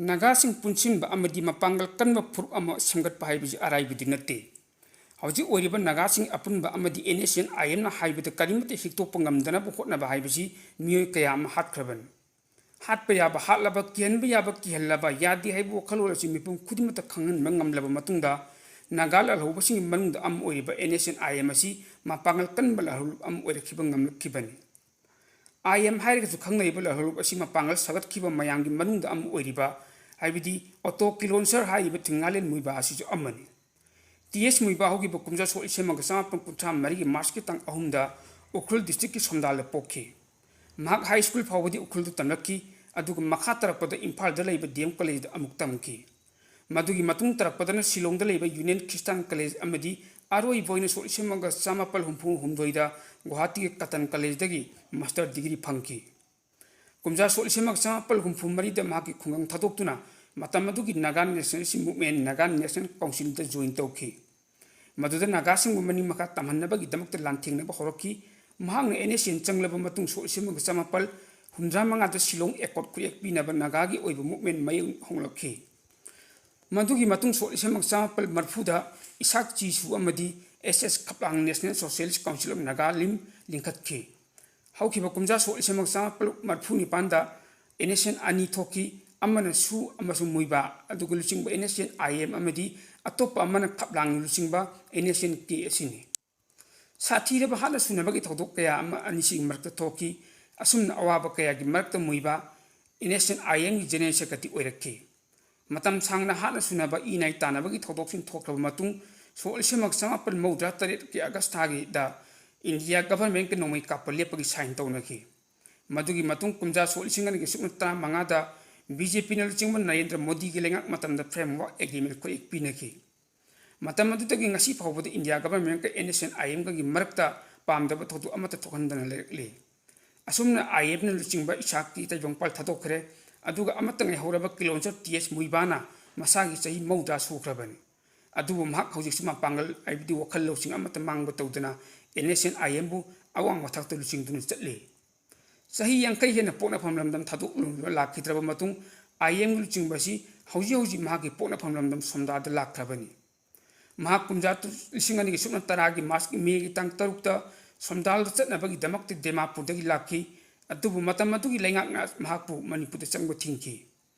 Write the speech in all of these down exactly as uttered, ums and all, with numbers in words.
ꯅꯥꯒꯥꯁꯤꯡ ꯄꯨꯟꯁꯤꯟꯕ ꯑꯃꯗꯤ ꯃꯄꯥꯡꯒꯜ ꯀꯟꯕ ꯐꯨꯔꯨꯞ ꯑꯃ ꯁꯦꯝꯒꯠꯄ ꯍꯥꯏꯕꯁꯤ ꯑꯔꯥꯏꯕꯗꯤ ꯅꯠꯇꯦ꯫ ꯍꯧꯖꯤꯛ ꯑꯣꯏꯔꯤꯕ ꯅꯥꯒꯥꯁꯤꯡ ꯑꯄꯨꯟꯕ ꯑꯃꯗꯤ NSCN-IM-ꯅ ꯍꯥꯏꯕꯗ ꯀꯔꯤꯃꯠꯇ ꯍꯤꯛꯇꯣꯛꯄ ꯉꯝꯗꯅꯕ ꯍꯣꯠꯅꯕ ꯍꯥꯏꯕꯁꯤ ꯃꯤꯑꯣꯏ ꯀꯌꯥ ꯑꯃ ꯍꯥꯠꯈ꯭ꯔꯕꯅꯤ꯫ ꯍꯥꯠꯄ ꯌꯥꯕ ꯍꯥꯠꯂꯕ, ꯀꯤꯍꯟꯕ ꯌꯥꯕ ꯀꯤꯍꯜꯂꯕ, ꯌꯥꯗꯦ ꯍꯥꯏꯕ ꯋꯥꯈꯜꯂꯣꯟ ꯑꯁꯤ ꯃꯤꯄꯨꯝ ꯈꯨꯗꯤꯡꯃꯛꯇ ꯈꯪꯍꯟꯕ ꯉꯝꯂꯕ ꯃꯇꯨꯡꯗ, ꯅꯥꯒꯥ ꯂꯥꯜꯍꯧꯕꯁꯤꯡꯒꯤ ꯃꯅꯨꯡꯗ ꯑꯃ ꯑꯣꯏꯔꯤꯕ NSCN-IM ꯑꯁꯤ ꯃꯄꯥꯡꯒꯜ ꯀꯟꯕ ꯂꯥꯜꯍꯧꯂꯨꯞ ꯑꯃ ꯑꯣꯏꯔꯛꯈꯤꯕ ꯉꯝꯂꯛꯈꯤꯕꯅꯤ꯫ IM ꯍꯥꯏꯔꯒꯁꯨ ꯈꯪꯅꯔꯤꯕ ꯂꯥꯜꯍꯧꯂꯨꯞ ꯑꯁꯤ ꯃꯄꯥꯡꯒꯜ ꯁꯥꯒꯠꯈꯤꯕ ꯃꯌꯥꯝꯒꯤ ꯃꯅꯨꯡꯗ ꯑꯃ ꯑꯣꯏꯔꯤꯕ, ꯍꯥꯏꯕꯗꯤ ꯑꯣꯇꯣ ꯀꯤꯂꯣꯟꯁꯔ ꯍꯥꯏꯔꯤꯕ ꯊꯤꯡꯉꯥꯂꯦꯟ ꯃꯨꯏꯕꯥ ꯑꯁꯤꯁꯨ ꯑꯃꯅꯤ꯫ ꯇꯤ ꯑꯦꯁ ꯃꯨꯏꯕꯥ ꯍꯧꯈꯤꯕ ꯀꯨꯝꯖꯥ ꯁꯣꯛ ꯂꯤꯁꯤꯡ ꯑꯃꯒ ꯆꯃꯥꯄꯟ ꯀꯨꯟꯊ꯭ꯔꯥ ꯃꯔꯤꯒꯤ ꯃꯥꯔꯆꯀꯤ ꯇꯥꯡ ꯑꯍꯨꯝꯗ ꯎꯈ꯭ꯔꯨꯜ ꯗꯤꯁꯇ꯭ꯔꯤꯛꯀꯤ ꯁꯣꯝꯗꯥꯜꯗ ꯄꯣꯛꯈꯤ꯫ ꯃꯍꯥꯛ ꯍꯥꯏ ꯁ꯭ꯀꯨꯜ ꯐꯥꯎꯕꯗꯤ ꯎꯈ꯭ꯔꯨꯜꯗ ꯇꯝꯂꯛꯈꯤ, ꯑꯗꯨꯒ ꯃꯈꯥ ꯇꯥꯔꯛꯄꯗ ꯏꯝꯐꯥꯜꯗ ꯂꯩꯕ ꯗꯤ ꯑꯦꯝ ꯀꯣꯂꯦꯖꯗ ꯑꯃꯨꯛ ꯇꯝꯈꯤ꯫ ꯃꯗꯨꯒꯤ ꯃꯇꯨꯡ ꯇꯥꯔꯛꯄꯗꯅ ꯁꯤꯂꯣꯡꯗ ꯂꯩꯕ ꯌꯨꯅꯤꯌꯟ ꯈ꯭ꯔꯤꯁꯇꯥꯟ ꯀꯣꯂꯦꯖ ꯑꯃꯗꯤ ꯑꯔꯣꯏꯕ ꯑꯣꯏꯅ ꯁꯣꯛ ꯂꯤꯁꯤꯡ ꯑꯃꯒ ꯆꯃꯥꯄꯜ ꯍꯨꯝꯐꯨ ꯍꯨꯝꯗꯣꯏꯗ ꯒꯨꯋꯥꯍꯥꯇꯤꯒꯤ ꯀꯇꯟ ꯀꯣꯂꯦꯖꯗꯒꯤ ꯃꯥꯁꯇꯔ ꯗꯤꯒ꯭ꯔꯤ ꯐꯪꯈꯤ꯫ ꯀꯨꯝꯖꯥ ꯁꯣꯛ ꯂꯤꯁꯤꯡ ꯑꯃꯒ ꯆꯃꯥꯄꯜ ꯍꯨꯝꯐꯨ ꯃꯔꯤꯗ ꯃꯍꯥꯛꯀꯤ ꯈꯨꯡꯒꯪ ꯊꯥꯗꯣꯛꯇꯨꯅ ꯃꯇꯝ ꯑꯗꯨꯒꯤ Naga nationalist movement, Naga national ꯀꯥꯎꯟꯁꯤꯜꯗ ꯖꯣꯏꯟ ꯇꯧꯈꯤ꯫ ꯃꯗꯨꯗ ꯅꯥꯒꯥꯁꯤꯡꯕꯨ ꯃꯅꯤꯡ ꯃꯈꯥ ꯇꯝꯍꯟꯅꯕꯒꯤꯗꯃꯛꯇ ꯂꯥꯟꯊꯦꯡꯅꯕ ꯍꯧꯔꯛꯈꯤ꯫ ꯃꯍꯥꯛꯅ NSCN ꯆꯪꯂꯕ ꯃꯇꯨꯡ ꯁꯣꯛ ꯂꯤꯁꯤꯡ ꯑꯃꯒ ꯆꯃꯥꯄꯜ ꯍꯨꯝꯗ꯭ꯔꯥ ꯃꯉꯥꯗ ꯁꯤꯂꯣꯡ ꯑꯦꯀꯣꯔꯗ ꯈꯨꯠꯌꯦꯛ ꯄꯤꯅꯕ ꯅꯥꯒꯥꯒꯤ ꯑꯣꯏꯕ ꯃꯨꯚꯃꯦꯟ ꯃꯌꯦꯛ ꯍꯧꯔꯛꯈꯤ꯫ ꯃꯗꯨꯒꯤ ꯃꯇꯨꯡ ꯁꯣꯛ ꯂꯤꯁꯤꯡ ꯑꯃꯒ ꯆꯃꯥꯄꯜ ꯃꯔꯤꯐꯨꯗ ꯏꯁꯥꯛ ꯆꯤꯁꯨ ꯑꯃꯗꯤ S S ꯈꯞꯂꯥꯡ, National Socialist Council of Naga, ꯂꯤꯝ ꯂꯤꯡꯈꯠꯈꯤ꯫ ꯍꯧꯈꯤꯕ ꯀꯨꯝꯖꯥ ꯁꯣꯛ ꯂꯤꯁꯤꯡ ꯑꯃꯒ ꯆꯃꯥꯄꯜ ꯃꯔꯤꯐꯨ ꯅꯤꯄꯥꯟꯗ NSCN ꯑꯅꯤ ꯊꯣꯛꯈꯤ, ꯑꯃꯅ ꯁꯨ ꯑꯃꯁꯨꯡ ꯃꯨꯏꯕꯥ ꯑꯗꯨꯒ ꯂꯨꯆꯤꯡꯕ NSCN-IM ꯑꯃꯗꯤ ꯑꯇꯣꯞꯄ ꯑꯃꯅ ꯈꯞꯂꯥꯡꯅ ꯂꯨꯆꯤꯡꯕ NSCN-K ꯑꯁꯤꯅꯤ꯫ ꯁꯥꯊꯤꯔꯕ ꯍꯥꯠꯅ ꯁꯨꯅꯕꯒꯤ ꯊꯧꯗꯣꯛ ꯀꯌꯥ ꯑꯃ ꯑꯅꯤꯁꯤꯒꯤ ꯃꯔꯛꯇ ꯊꯣꯛꯈꯤ꯫ ꯑꯁꯨꯝꯅ ꯑꯋꯥꯕ ꯀꯌꯥꯒꯤ ꯃꯔꯛꯇ ꯃꯨꯏꯕꯥ NSCN-IM-ꯒꯤ ꯖꯦꯅꯦꯔꯦꯜ ꯁꯦꯀ꯭ꯔꯦꯇꯔꯤ ꯑꯣꯏꯔꯛꯈꯤ꯫ ꯃꯇꯝ ꯁꯥꯡꯅ ꯍꯥꯠꯅ ꯁꯨꯅꯕ ꯏ ꯅꯥꯏ ꯇꯥꯅꯕꯒꯤ ꯊꯧꯗꯣꯛꯁꯤꯡ ꯊꯣꯛꯈ꯭ꯔꯕ ꯃꯇꯨꯡ, ꯁꯣꯛ ꯂꯤꯁꯤꯡ ꯑꯃꯒ ꯆꯃꯥꯄꯜ ꯃꯧꯗ꯭ꯔꯥ ꯇꯔꯦꯠꯀꯤ ꯑꯥꯒꯁ ꯊꯥꯒꯤꯗ ꯏꯟꯗꯤꯌꯥ ꯒꯚꯔꯟꯃꯦꯟꯠꯀ ꯅꯣꯡꯃꯩ ꯀꯥꯞꯄ ꯂꯦꯞꯄꯒꯤ ꯁꯥꯏꯟ ꯇꯧꯅꯈꯤ꯫ ꯃꯗꯨꯒꯤ ꯃꯇꯨꯡ ꯀꯨꯝꯖꯥ ꯁꯣꯛ ꯂꯤꯁꯤꯡ ꯑꯅꯤꯒꯤ ꯁꯨꯞꯅ ꯇꯔꯥꯃꯉꯥꯗ BJP-ꯅ ꯂꯨꯆꯤꯡꯕ ꯅꯔꯦꯟꯗ꯭ꯔ ꯃꯣꯗꯤꯒꯤ ꯂꯩꯉꯥꯛ ꯃꯇꯝꯗ ꯐ꯭ꯔꯦꯝꯋꯥꯔꯛ ꯑꯦꯒ꯭ꯔꯤꯃꯦꯟꯠ ꯈꯨꯠꯌꯦꯛ ꯄꯤꯅꯈꯤ꯫ ꯃꯇꯝ ꯑꯗꯨꯗꯒꯤ ꯉꯁꯤ ꯐꯥꯎꯕꯗ ꯏꯟꯗꯤꯌꯥ ꯒꯚꯔꯟꯃꯦꯟꯠꯀ NSCN-IM-ꯒꯒꯤ ꯃꯔꯛꯇ ꯄꯥꯝꯗꯕ ꯊꯧꯗꯣꯛ ꯑꯃꯠꯇ ꯊꯣꯛꯍꯟꯗꯅ ꯂꯩꯔꯛꯂꯤ꯫ ꯑꯁꯨꯝꯅ IM-ꯅ ꯂꯨꯆꯤꯡꯕ ꯏꯁꯥꯛꯀꯤ ꯇꯥꯏꯕꯪꯄꯥꯜ ꯊꯥꯗꯣꯛꯈ꯭ꯔꯦ, ꯑꯗꯨꯒ ꯑꯃꯠꯇ ꯉꯥꯏꯍꯧꯔꯕ ꯀꯤꯂꯣꯟꯁꯔ ꯇꯤ ꯑꯦꯁ ꯃꯨꯏꯕꯥꯅ ꯃꯁꯥꯒꯤ ꯆꯍꯤ ꯃꯧꯗ꯭ꯔꯥ ꯁꯨꯈ꯭ꯔꯕꯅꯤ꯫ ꯑꯗꯨꯕꯨ ꯃꯍꯥꯛ ꯍꯧꯖꯤꯛꯁꯨ ꯃꯄꯥꯡꯒꯜ ꯍꯥꯏꯕꯗꯤ ꯋꯥꯈꯜ ꯂꯧꯁꯤꯡ ꯑꯃꯠꯇ ꯃꯥꯡꯕ ꯇꯧꯗꯅ NSCN-IM-ꯕꯨ ꯑꯋꯥꯡꯕ ꯊꯥꯛꯇ ꯂꯨꯆꯤꯡꯗꯨꯅ ꯆꯠꯂꯤ꯫ ꯆꯍꯤ ꯌꯥꯡꯈꯩ ꯍꯦꯟꯅ ꯄꯣꯛꯅꯐꯝ ꯂꯝꯗꯝ ꯊꯥꯗꯣꯛꯂꯨꯕ ꯂꯥꯛꯈꯤꯗ꯭ꯔꯕ ꯃꯇꯨꯡ, ꯑꯥꯏ ꯑꯦꯝꯒꯤ ꯂꯨꯆꯤꯡꯕ ꯑꯁꯤ ꯍꯧꯖꯤꯛ ꯍꯧꯖꯤꯛ ꯃꯍꯥꯛꯀꯤ ꯄꯣꯛꯅꯐꯝ ꯂꯝꯗꯝ ꯁꯣꯝꯗꯥꯗ ꯂꯥꯛꯈ꯭ꯔꯕꯅꯤ꯫ ꯃꯍꯥꯛ ꯀꯨꯝꯖꯥ ꯇꯨ-, ꯂꯤꯁꯤꯡ ꯑꯅꯤꯒꯤ ꯁꯨꯞꯅ ꯇꯔꯥꯒꯤ ꯃꯥꯔꯆꯀꯤ ꯃꯦꯒꯤ ꯇꯥꯡ ꯇꯔꯨꯛꯇ ꯁꯣꯝꯗꯥꯜꯗ ꯆꯠꯅꯕꯒꯤꯗꯃꯛꯇ ꯗꯤꯃꯥꯄꯨꯔꯗꯒꯤ ꯂꯥꯛꯈꯤ꯫ ꯑꯗꯨꯕꯨ ꯃꯇꯝ ꯑꯗꯨꯒꯤ ꯂꯩꯉꯥꯛꯅ ꯃꯍꯥꯛꯄꯨ ꯃꯅꯤꯄꯨꯔꯗ ꯆꯪꯕ ꯊꯤꯡꯈꯤ꯫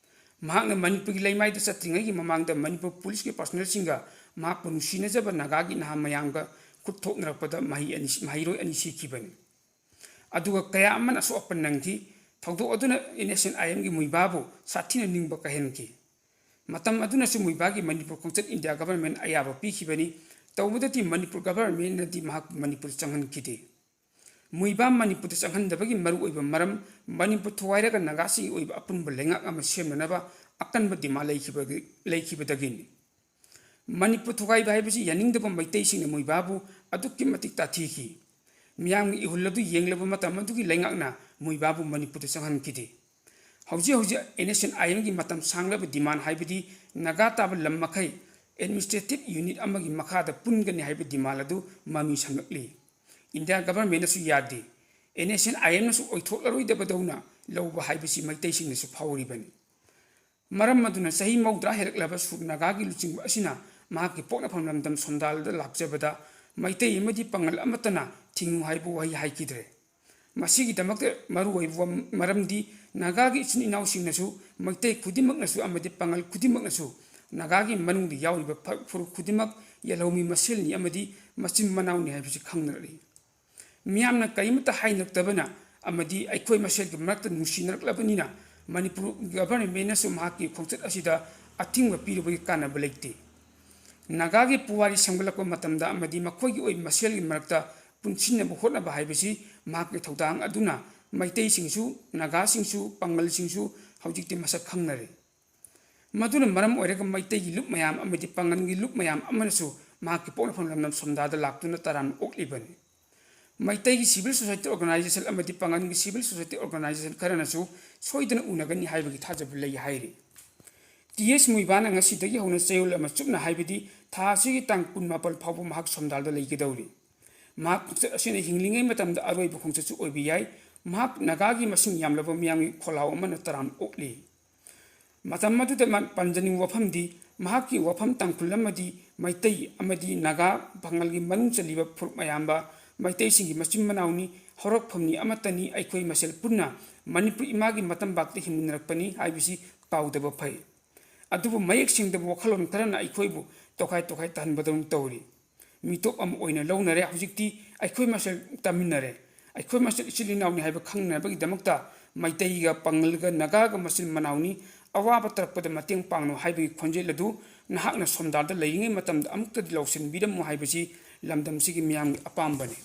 ꯃꯍꯥꯛꯅ ꯃꯅꯤꯄꯨꯔꯒꯤ ꯂꯩꯃꯥꯏꯗ ꯆꯠꯇ꯭ꯔꯤꯉꯩꯒꯤ ꯃꯃꯥꯡꯗ ꯃꯅꯤꯄꯨꯔ ꯄꯨꯂꯤꯁꯀꯤ ꯄꯥꯔꯁꯣꯅꯦꯜꯁꯤꯡꯒ ꯃꯍꯥꯛꯄꯨ ꯅꯨꯡꯁꯤꯅꯖꯕ ꯅꯥꯒꯥꯒꯤ ꯅꯍꯥ ꯃꯌꯥꯝꯒ ꯈꯨꯠ ꯊꯣꯛꯅꯔꯛꯄꯗ ꯃꯍꯩ ꯑꯅꯤ, ꯃꯍꯩꯔꯣꯏ ꯑꯅꯤ ꯁꯤꯈꯤꯕꯅꯤ꯫ ꯑꯗꯨꯒ ꯀꯌꯥ ꯑꯃꯅ ꯑꯁꯣꯛ ꯑꯄꯟ ꯅꯪꯈꯤ꯫ ꯊꯧꯗꯣꯛ ꯑꯗꯨꯅ ꯑꯦꯟ ꯑꯦꯁ ꯑꯦꯟ ꯑꯥꯏ ꯑꯦꯝꯒꯤ ꯃꯨꯏꯕꯥꯕꯨ ꯁꯥꯊꯤꯅ ꯅꯤꯡꯕ ꯀꯥꯏꯍꯟꯈꯤ꯫ ꯃꯇꯝ ꯑꯗꯨꯅꯁꯨ ꯃꯨꯏꯕꯥꯒꯤ ꯃꯅꯤꯄꯨꯔ ꯈꯣꯡꯆꯠ ꯏꯟꯗꯤꯌꯥ ꯒꯚꯔꯟꯃꯦꯟ ꯑꯌꯥꯕ ꯄꯤꯈꯤꯕꯅꯤ꯫ ꯇꯧꯕꯗꯗꯤ ꯃꯅꯤꯄꯨꯔ ꯒꯚꯔꯟꯃꯦꯟꯅꯗꯤ ꯃꯍꯥꯛꯄꯨ ꯃꯅꯤꯄꯨꯔ ꯆꯪꯍꯟꯈꯤꯗꯦ꯫ ꯃꯨꯏꯕꯥ ꯃꯅꯤꯄꯨꯔꯗ ꯆꯪꯍꯟꯗꯕꯒꯤ ꯃꯔꯨꯑꯣꯏꯕ ꯃꯔꯝ, ꯃꯅꯤꯄꯨꯔ ꯊꯨꯒꯥꯏꯔꯒ ꯅꯥꯒꯥꯁꯤꯡꯒꯤ ꯑꯣꯏꯕ ꯑꯄꯨꯟꯕ ꯂꯩꯉꯥꯛ ꯑꯃ ꯁꯦꯝꯅꯅꯕ ꯑꯀꯟꯕ ꯗꯤꯃꯥꯟ ꯂꯩꯈꯤꯕꯒꯤ, ꯂꯩꯈꯤꯕꯗꯒꯤꯅꯤ꯫ ꯃꯅꯤꯄꯨꯔ ꯊꯨꯒꯥꯏꯕ ꯍꯥꯏꯕꯁꯤ ꯌꯥꯅꯤꯡꯗꯕ ꯃꯩꯇꯩꯁꯤꯡꯅ ꯃꯨꯏꯕꯥꯕꯨ ꯑꯗꯨꯛꯀꯤ ꯃꯇꯤꯛ ꯇꯥꯊꯤꯈꯤ꯫ ꯃꯤꯌꯥꯝꯒꯤ ꯏꯍꯨꯜ ꯑꯗꯨ ꯌꯦꯡꯂꯕ ꯃꯇꯝ ꯑꯗꯨꯒꯤ ꯂꯩꯉꯥꯛꯅ ꯃꯨꯏꯕꯥꯕꯨ ꯃꯅꯤꯄꯨꯔꯗ ꯆꯪꯍꯟꯈꯤꯗꯦ꯫ ꯍꯧꯖꯤꯛ ꯍꯧꯖꯤꯛ ꯑꯦꯟ ꯑꯦꯁ ꯑꯦꯟ ꯑꯥꯏ ꯑꯦꯝꯒꯤ ꯃꯇꯝ ꯁꯥꯡꯂꯕ ꯗꯤꯃꯥꯟ ꯍꯥꯏꯕꯗꯤ ꯅꯥꯒꯥ ꯇꯥꯕ ꯂꯝ ꯃꯈꯩ ꯑꯦꯗꯃꯤꯅꯤꯁꯇ꯭ꯔꯦꯇꯤꯚ ꯌꯨꯅꯤꯠ ꯑꯃꯒꯤ ꯃꯈꯥꯗ ꯄꯨꯟꯒꯅꯤ ꯍꯥꯏꯕ ꯗꯤꯃꯥꯟ ꯑꯗꯨ ꯃꯃꯤ ꯁꯥꯝꯂꯛꯂꯤ꯫ ꯏꯟꯗꯤꯌꯥ ꯒꯚꯔꯟꯃꯦꯟꯅꯁꯨ ꯌꯥꯗꯦ꯫ ꯑꯦꯟ ꯑꯦꯁ ꯑꯦꯟ ꯑꯥꯏ ꯑꯦꯝꯅꯁꯨ ꯑꯣꯏꯊꯣꯛꯂꯔꯣꯏꯗꯕꯗꯧꯅ ꯂꯧꯕ ꯍꯥꯏꯕꯁꯤ ꯃꯩꯇꯩꯁꯤꯡꯅꯁꯨ ꯐꯥꯎꯔꯤꯕꯅꯤ꯫ ꯃꯔꯝ ꯑꯗꯨꯅ ꯆꯍꯤ ꯃꯧꯗ꯭ꯔꯥ ꯍꯦꯜꯂꯛꯂꯕ ꯁꯨꯔ ꯅꯥꯒꯥꯒꯤ ꯂꯨꯆꯤꯡꯕ ꯑꯁꯤꯅ ꯃꯍꯥꯛꯀꯤ ꯄꯣꯛꯅꯐꯝ ꯂꯝꯗꯝ ꯁꯣꯝꯗꯥꯜꯗ ꯂꯥꯛꯆꯕꯗ ꯃꯩꯇꯩ ꯑꯃꯗꯤ ꯄꯥꯉꯜ ꯑꯃꯠꯇꯅ ꯊꯤꯡꯉꯨ ꯍꯥꯏꯕ ꯋꯥꯍꯩ ꯍꯥꯏꯈꯤꯗ꯭ꯔꯦ꯫ ꯃꯁꯤꯒꯤꯗꯃꯛꯇ ꯃꯔꯨꯑꯣꯏꯕ ꯃꯔꯝꯗꯤ ꯅꯥꯒꯥꯒꯤ ꯏꯆꯤꯟ ꯏꯅꯥꯎꯁꯤꯡꯅꯁꯨ ꯃꯩꯇꯩ ꯈꯨꯗꯤꯡꯃꯛꯅꯁꯨ ꯑꯃꯗꯤ ꯄꯥꯉꯜ ꯈꯨꯗꯤꯡꯃꯛꯅꯁꯨ ꯅꯥꯒꯥꯒꯤ ꯃꯅꯨꯡꯗ ꯌꯥꯎꯔꯤꯕ ꯐ-, ꯐꯨꯔꯨꯞ ꯈꯨꯗꯤꯡꯃꯛ ꯌꯦꯜꯍꯧꯃꯤ ꯃꯁꯦꯜꯅꯤ ꯑꯃꯗꯤ ꯃꯆꯤꯟ ꯃꯅꯥꯎꯅꯤ ꯍꯥꯏꯕꯁꯤ ꯈꯪꯅꯔꯛꯂꯤ꯫ ꯃꯤꯌꯥꯝꯅ ꯀꯔꯤꯃꯠꯇ ꯍꯥꯏꯅꯔꯛꯇꯕꯅ ꯑꯃꯗꯤ ꯑꯩꯈꯣꯏ ꯃꯁꯦꯜꯒꯤ ꯃꯔꯛꯇ ꯅꯨꯡꯁꯤꯅꯔꯛꯂꯕꯅꯤꯅ ꯃꯅꯤꯄꯨꯔ ꯒꯚꯔꯟꯃꯦꯟꯅꯁꯨ ꯃꯍꯥꯛꯀꯤ ꯈꯣꯡꯆꯠ ꯑꯁꯤꯗ ꯑꯊꯤꯡꯕ ꯄꯤꯔꯨꯕꯒꯤ ꯀꯥꯟꯅꯕ ꯂꯩꯇꯦ꯫ ꯅꯥꯒꯥꯒꯤ ꯄꯨꯋꯥꯔꯤ ꯁꯦꯝꯒꯠꯂꯛꯄ ꯃꯇꯝꯗ ꯑꯃꯗꯤ ꯃꯈꯣꯏꯒꯤ ꯑꯣꯏꯕ ꯃꯁꯦꯜꯒꯤ ꯃꯔꯛꯇ ꯄꯨꯟꯁꯤꯟꯅꯕ ꯍꯣꯠꯅꯕ ꯍꯥꯏꯕꯁꯤ ꯃꯍꯥꯛꯀꯤ ꯊꯧꯗꯥꯡ ꯑꯗꯨꯅ ꯃꯩꯇꯩꯁꯤꯡꯁꯨ, ꯅꯥꯒꯥꯁꯤꯡꯁꯨ, ꯄꯥꯉꯜꯁꯤꯡꯁꯨ ꯍꯧꯖꯤꯛꯇꯤ ꯃꯁꯛ ꯈꯪꯅꯔꯦ꯫ ꯃꯗꯨꯅ ꯃꯔꯝ ꯑꯣꯏꯔꯒ ꯃꯩꯇꯩꯒꯤ ꯂꯨꯞ ꯃꯌꯥꯝ ꯑꯃꯗꯤ ꯄꯥꯉꯜꯒꯤ ꯂꯨꯞ ꯃꯌꯥꯝ ꯑꯃꯅꯁꯨ ꯃꯍꯥꯛꯀꯤ ꯄꯣꯛꯅꯐꯝ ꯂꯝꯗꯝ ꯁꯣꯝꯗꯥꯗ ꯂꯥꯛꯇꯨꯅ ꯇꯔꯥꯝꯅ ꯑꯣꯛꯂꯤꯕꯅꯤ꯫ ꯃꯩꯇꯩꯒꯤ civil society organization ꯑꯃꯗꯤ ꯄꯥꯉꯜꯒꯤ civil society organization ꯈꯔꯅꯁꯨ ꯁꯣꯏꯗꯅ ꯎꯅꯒꯅꯤ ꯍꯥꯏꯕꯒꯤ ꯊꯥꯖꯕ ꯂꯩ ꯍꯥꯏꯔꯤ꯫ ꯇꯤ ꯑꯦꯁ ꯃꯨꯏꯕꯥꯅ ꯉꯁꯤꯗꯒꯤ ꯍꯧꯅ ꯆꯌꯣꯜ ꯑꯃ ꯆꯨꯞꯅ ꯍꯥꯏꯕꯗꯤ ꯊꯥ ꯑꯁꯤꯒꯤ ꯇꯥꯡ ꯀꯨꯟꯃꯥꯄꯜ ꯐꯥꯎꯕ ꯃꯍꯥꯛ ꯁꯣꯝꯗꯥꯜꯗ ꯂꯩꯒꯗꯧꯔꯤ꯫ ꯃꯍꯥꯛ ꯈꯣꯡꯆꯠ ꯑꯁꯤꯅ ꯍꯤꯡꯂꯤꯉꯩ ꯃꯇꯝꯗ ꯑꯔꯣꯏꯕ ꯈꯣꯡꯆꯠꯁꯨ ꯑꯣꯏꯕ ꯌꯥꯏ꯫ ꯃꯍꯥꯛ ꯅꯥꯒꯥꯒꯤ ꯃꯁꯤꯡ ꯌꯥꯝꯂꯕ ꯃꯤꯌꯥꯝꯒꯤ ꯈꯣꯜꯂꯥꯎ ꯑꯃꯅ ꯇꯔꯥꯝ ꯑꯣꯛꯂꯤ꯫ ꯃꯇꯝ ꯑꯗꯨꯗ ꯃꯥ ꯄꯟꯖꯅꯤꯡꯕ ꯋꯥꯐꯝꯗꯤ, ꯃꯍꯥꯛꯀꯤ ꯋꯥꯐꯝ ꯇꯥꯡꯈꯨꯜ ꯑꯃꯗꯤ ꯃꯩꯇꯩ ꯑꯃꯗꯤ ꯅꯥꯒꯥ, ꯄꯥꯉꯜꯒꯤ ꯃꯅꯨꯡ ꯆꯜꯂꯤꯕ ꯐꯨꯔꯨꯞ ꯑꯌꯥꯝꯕ ꯃꯩꯇꯩꯁꯤꯡꯒꯤ ꯃꯆꯤꯟ ꯃꯅꯥꯎꯅꯤ, ꯍꯧꯔꯛꯐꯝꯅꯤ ꯑꯃꯠꯇꯅꯤ, ꯑꯩꯈꯣꯏ ꯃꯁꯦꯜ ꯄꯨꯟꯅ ꯃꯅꯤꯄꯨꯔ ꯏꯃꯥꯒꯤ ꯃꯇꯝꯕꯥꯛꯇ ꯍꯤꯡꯃꯤꯟꯅꯔꯛꯄꯅꯤ ꯍꯥꯏꯕꯁꯤ ꯀꯥꯎꯗꯕ ꯐꯩ꯫ ꯑꯗꯨꯕꯨ ꯃꯌꯦꯛ ꯁꯦꯡꯗꯕ ꯋꯥꯈꯜꯂꯣꯟ ꯈꯔꯅ ꯑꯩꯈꯣꯏꯕꯨ ꯇꯣꯈꯥꯏ ꯇꯣꯈꯥꯏ ꯇꯥꯍꯟꯕꯗꯧꯅ ꯇꯧꯔꯤ꯫ ꯃꯤꯇꯣꯞ ꯑꯃ ꯑꯣꯏꯅ ꯂꯧꯅꯔꯦ꯫ ꯍꯧꯖꯤꯛꯇꯤ ꯑꯩꯈꯣꯏ ꯃꯁꯦꯜ ꯇꯥꯃꯤꯟꯅꯔꯦ꯫ ꯑꯩꯈꯣꯏ ꯃꯁꯦꯜ ꯏꯆꯤꯜ ꯏꯅꯥꯎꯅꯤ ꯍꯥꯏꯕ ꯈꯪꯅꯅꯕꯒꯤꯗꯃꯛꯇ ꯃꯩꯇꯩꯒ ꯄꯥꯉꯜꯒ ꯅꯥꯒꯥꯒ ꯃꯆꯤꯟ ꯃꯅꯥꯎꯅꯤ, ꯑꯋꯥꯕ ꯇꯥꯔꯛꯄꯗ ꯃꯇꯦꯡ ꯄꯥꯡꯅꯨ ꯍꯥꯏꯕꯒꯤ ꯈꯣꯟꯖꯦꯜ ꯑꯗꯨ ꯅꯍꯥꯛꯅ ꯁꯣꯝꯗꯥꯔꯗ ꯂꯩꯔꯤꯉꯩ ꯃꯇꯝꯗ ꯑꯃꯨꯛꯇꯗꯤ ꯂꯧꯁꯤꯟꯕꯤꯔꯝꯃꯨ ꯍꯥꯏꯕꯁꯤ ꯂꯝꯗꯝꯁꯤꯒꯤ ꯃꯤꯌꯥꯝꯒꯤ ꯑꯄꯥꯝꯕꯅꯤ꯫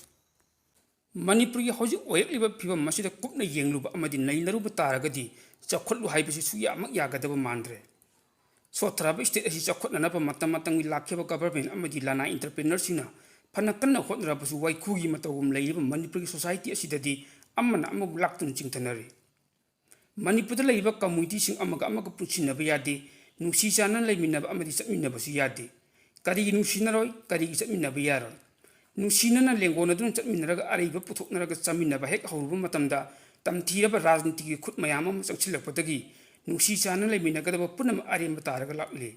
ꯃꯅꯤꯄꯨꯔꯒꯤ ꯍꯧꯖꯤꯛ ꯑꯣꯏꯔꯛꯂꯤꯕ ꯐꯤꯕꯝ ꯑꯁꯤꯗ ꯀꯨꯞꯅ ꯌꯦꯡꯂꯨꯕ ꯑꯃꯗꯤ ꯅꯩꯅꯔꯨꯕ ꯇꯥꯔꯒꯗꯤ ꯆꯥꯎꯈꯠꯂꯨ ꯍꯥꯏꯕꯁꯤ ꯁꯨꯛꯌꯥꯃꯛ ꯌꯥꯒꯗꯕ ꯃꯥꯟꯗ꯭ꯔꯦ꯫ ꯁꯣꯠꯊꯔꯕ state ꯑꯁꯤ ꯆꯥꯎꯈꯠꯅꯅꯕ ꯃꯇꯝ ꯃꯇꯝꯒꯤ ꯂꯥꯛꯈꯤꯕ government ꯑꯃꯗꯤ ꯂꯅꯥꯏ entrepreneurꯁꯤꯡꯅ ꯐꯅ ꯀꯟꯅ ꯍꯣꯠꯅꯔꯕꯁꯨ ꯋꯥꯏꯈꯨꯒꯤ ꯃꯇꯧꯒꯨꯝ ꯂꯩꯔꯤꯕ ꯃꯅꯤꯄꯨꯔꯒꯤ society ꯑꯁꯤꯗꯗꯤ ꯑꯃꯅ ꯑꯃꯕꯨ ꯂꯥꯛꯇꯨꯅ ꯆꯤꯡꯊꯅꯔꯤ꯫ ꯃꯅꯤꯄꯨꯔꯗ ꯂꯩꯔꯤꯕ communityꯁꯤꯡ ꯑꯃꯒ ꯑꯃꯒ ꯄꯨꯟꯁꯤꯟꯅꯕ ꯌꯥꯗꯦ, ꯅꯨꯡꯁꯤ ꯆꯥꯟꯅꯅ ꯂꯩꯃꯤꯟꯅꯕ ꯑꯃꯗꯤ ꯆꯠꯃꯤꯟꯅꯕꯁꯨ ꯌꯥꯗꯦ꯫ ꯀꯔꯤꯒꯤ ꯅꯨꯡꯁꯤꯅꯔꯣꯏ? ꯀꯔꯤꯒꯤ ꯆꯠꯃꯤꯟꯅꯕ ꯌꯥꯔꯣꯏ? ꯅꯨꯡꯁꯤꯅꯅ ꯂꯦꯡꯒꯣꯟꯅꯗꯨꯅ ꯆꯠꯃꯤꯟꯅꯔꯒ ꯑꯔꯩꯕ ꯄꯨꯊꯣꯛꯅꯔꯒ ꯆꯥꯃꯤꯟꯅꯕ ꯍꯦꯛ ꯍꯧꯔꯨꯕ ꯃꯇꯝꯗ ꯇꯝꯊꯤꯔꯕ ꯔꯥꯖꯅꯤꯇꯤꯒꯤ ꯈꯨꯠ ꯃꯌꯥꯝ ꯑꯃ ꯆꯪꯁꯤꯜꯂꯛꯄꯗꯒꯤ ꯅꯨꯡꯁꯤ ꯆꯥꯟꯅꯅ ꯂꯩꯃꯤꯟꯅꯒꯗꯕ ꯄꯨꯝꯅꯃꯛ ꯑꯔꯦꯝꯕ ꯇꯥꯔꯒ ꯂꯥꯛꯂꯤ꯫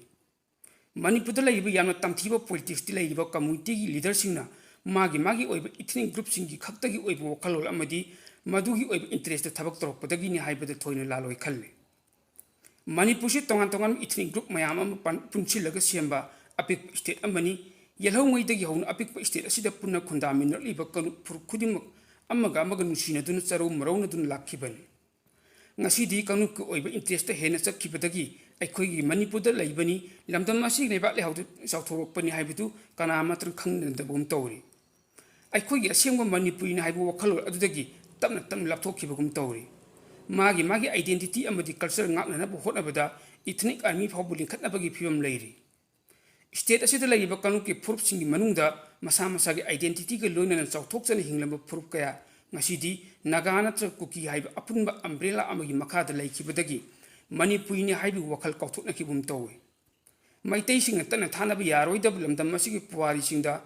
ꯃꯅꯤꯄꯨꯔꯗ ꯂꯩꯔꯤꯕ ꯌꯥꯝꯅ ꯇꯝꯊꯤꯕ politicsꯇ ꯂꯩꯔꯤꯕ communityꯒꯤ leaderꯁꯤꯡꯅ ꯃꯥꯒꯤ ꯃꯥꯒꯤ ꯑꯣꯏꯕ ethnic groupꯁꯤꯡꯒꯤ ꯈꯛꯇꯒꯤ ꯑꯣꯏꯕ ꯋꯥꯈꯜꯂꯣꯟ ꯑꯃꯗꯤ ꯃꯗꯨꯒꯤ ꯑꯣꯏꯕ interestꯇ ꯊꯕꯛ ꯇꯧꯔꯛꯄꯗꯒꯤꯅꯤ ꯍꯥꯏꯕꯗ ꯊꯣꯏꯅ ꯂꯥꯜꯂꯣꯏ ꯈꯜꯂꯤ꯫ ꯃꯅꯤꯄꯨꯔꯁꯤ ꯇꯣꯉꯥꯟ ꯇꯣꯉꯥꯟꯕ ethnic group ꯃꯌꯥꯝ ꯑꯃ ꯄꯥꯟ-, ꯄꯨꯟꯁꯤꯜꯂꯒ ꯁꯦꯝꯕ ꯑꯄꯤꯛꯄ state ꯑꯃꯅꯤ꯫ ꯌꯦꯜꯍꯧꯉꯩꯗꯒꯤ ꯍꯧꯅ ꯑꯄꯤꯛꯄ state ꯑꯁꯤꯗ ꯄꯨꯟꯅ ꯈꯨꯟꯗꯥꯃꯤꯟꯅꯔꯛꯂꯤꯕ ꯀꯥꯡꯂꯨꯞ ꯐꯨꯔꯨꯞ ꯈꯨꯗꯤꯡꯃꯛ ꯑꯃꯒ ꯑꯃꯒ ꯅꯨꯡꯁꯤꯅꯗꯨꯅ ꯆꯔꯧ ꯃꯔꯧꯅꯗꯨꯅ ꯂꯥꯛꯈꯤꯕꯅꯤ꯫ ꯉꯁꯤꯗꯤ ꯀꯥꯡꯂꯨꯞꯀꯤ ꯑꯣꯏꯕ interestꯇ ꯍꯦꯟꯅ ꯆꯠꯈꯤꯕꯗꯒꯤ ꯑꯩꯈꯣꯏꯒꯤ ꯃꯅꯤꯄꯨꯔꯗ ꯂꯩꯕꯅꯤ, ꯂꯝꯗꯝ ꯑꯁꯤꯒꯤ ꯂꯩꯕꯥꯛ ꯂꯩꯍꯥꯎꯗꯨ ꯆꯥꯎꯊꯣꯔꯛꯄꯅꯤ ꯍꯥꯏꯕꯗꯨ ꯀꯅꯥ ꯑꯃꯠꯇꯅ ꯈꯪꯅꯗꯕꯒꯨꯝ ꯇꯧꯔꯤ꯫ ꯑꯩꯈꯣꯏꯒꯤ ꯑꯁꯦꯡꯕ ꯃꯅꯤꯄꯨꯔꯤꯅꯤ ꯍꯥꯏꯕ ꯋꯥꯈꯜꯂꯣꯟ ꯑꯗꯨꯗꯒꯤ ꯇꯞꯅ ꯇꯞꯅ ꯂꯥꯞꯊꯣꯛꯈꯤꯕꯒꯨꯝ ꯇꯧꯔꯤ꯫ ꯃꯥꯒꯤ ꯃꯥꯒꯤ identity ꯑꯃꯗꯤ culture ꯉꯥꯛꯅꯅꯕ ꯍꯣꯠꯅꯕꯗ ethnic army ꯐꯥꯎꯕ ꯂꯤꯡꯈꯠꯅꯕꯒꯤ ꯐꯤꯕꯝ ꯂꯩꯔꯤ꯫ State ꯑꯁꯤꯗ ꯂꯩꯔꯤꯕ ꯀꯥꯡꯂꯨꯞꯀꯤ ꯐꯨꯔꯨꯞꯁꯤꯡꯒꯤ ꯃꯅꯨꯡꯗ ꯃꯁꯥ ꯃꯁꯥꯒꯤ identityꯒ ꯂꯣꯏꯅꯅ ꯆꯥꯎꯊꯣꯛꯆꯅ ꯍꯤꯡꯂꯝꯕ ꯐꯨꯔꯨꯞ ꯀꯌꯥ ꯉꯁꯤꯗꯤ ꯅꯥꯒꯥ ꯅꯠꯇ꯭ꯔꯒ ꯀꯨꯀꯤ ꯍꯥꯏꯕ ꯑꯄꯨꯟꯕ umbrella ꯑꯃꯒꯤ ꯃꯈꯥꯗ ꯂꯩꯈꯤꯕꯗꯒꯤ ꯃꯅꯤꯄꯨꯔꯤꯅꯤ ꯍꯥꯏꯕꯒꯤ ꯋꯥꯈꯜ ꯀꯥꯎꯊꯣꯛꯅꯈꯤꯕꯒꯨꯝ ꯇꯧꯏ꯫ ꯃꯩꯇꯩꯁꯤꯡꯅ ꯇꯠꯅ ꯊꯥꯅꯕ ꯌꯥꯔꯣꯏꯗꯕ ꯂꯝꯗꯝ ꯑꯁꯤꯒꯤ ꯄꯨꯋꯥꯔꯤꯁꯤꯡꯗ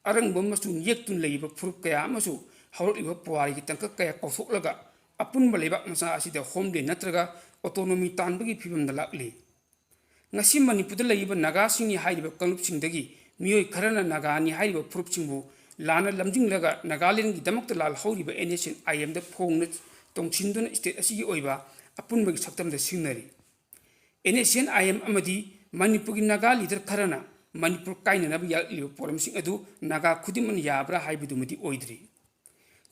ꯑꯔꯪꯕ ꯃꯆꯨ ꯌꯦꯛꯇꯨꯅ ꯂꯩꯔꯤꯕ ꯐꯨꯔꯨꯞ ꯀꯌꯥ ꯑꯃꯁꯨ ꯍꯧꯔꯛꯂꯤꯕ ꯄꯨꯋꯥꯔꯤꯒꯤ ꯇꯥꯡꯀꯛ ꯀꯌꯥ ꯀꯥꯎꯊꯣꯛꯂꯒ ꯑꯄꯨꯟꯕ ꯂꯩꯕꯥꯛ ꯃꯆꯥ ꯑꯁꯤꯗ ꯍꯣꯝꯂꯦꯟ ꯅꯠꯇ꯭ꯔꯒ ꯑꯣꯇꯣꯅꯣꯃꯤ ꯇꯥꯟꯕꯒꯤ ꯐꯤꯕꯝꯗ ꯂꯥꯛꯂꯤ꯫ ꯉꯁꯤ ꯃꯅꯤꯄꯨꯔꯗ ꯂꯩꯔꯤꯕ ꯅꯥꯒꯥꯁꯤꯡꯅꯤ ꯍꯥꯏꯔꯤꯕ ꯀꯥꯡꯂꯨꯞꯁꯤꯡꯗꯒꯤ ꯃꯤꯑꯣꯏ ꯈꯔꯅ ꯅꯥꯒꯥꯅꯤ ꯍꯥꯏꯔꯤꯕ ꯐꯨꯔꯨꯞꯁꯤꯡꯕꯨ ꯂꯥꯟꯅ ꯂꯝꯖꯤꯡꯂꯒ ꯅꯥꯒꯥꯂꯦꯟꯒꯤꯗꯃꯛꯇ ꯂꯥꯜꯍꯧꯔꯤꯕ NSCN-IM-ꯗ ꯐꯣꯡꯅ ꯇꯣꯡꯁꯤꯟꯗꯨꯅ state ꯑꯁꯤꯒꯤ ꯑꯣꯏꯕ ꯑꯄꯨꯟꯕꯒꯤ ꯁꯛꯇꯝꯗ ꯁꯤꯡꯅꯔꯤ꯫ NSCN-IM ꯑꯃꯗꯤ ꯃꯅꯤꯄꯨꯔꯒꯤ ꯅꯥꯒꯥ leader ꯈꯔꯅ ꯃꯅꯤꯄꯨꯔ ꯀꯥꯏꯅꯅꯕ ꯌꯥꯔꯛꯂꯤꯕ ꯄꯣꯠꯂꯝꯁꯤꯡ ꯑꯗꯨ ꯅꯥꯒꯥ ꯈꯨꯗꯤꯡꯃꯛꯅ ꯌꯥꯕ꯭ꯔꯥ ꯍꯥꯏꯕꯗꯨꯃꯗꯤ ꯑꯣꯏꯗ꯭ꯔꯤ꯫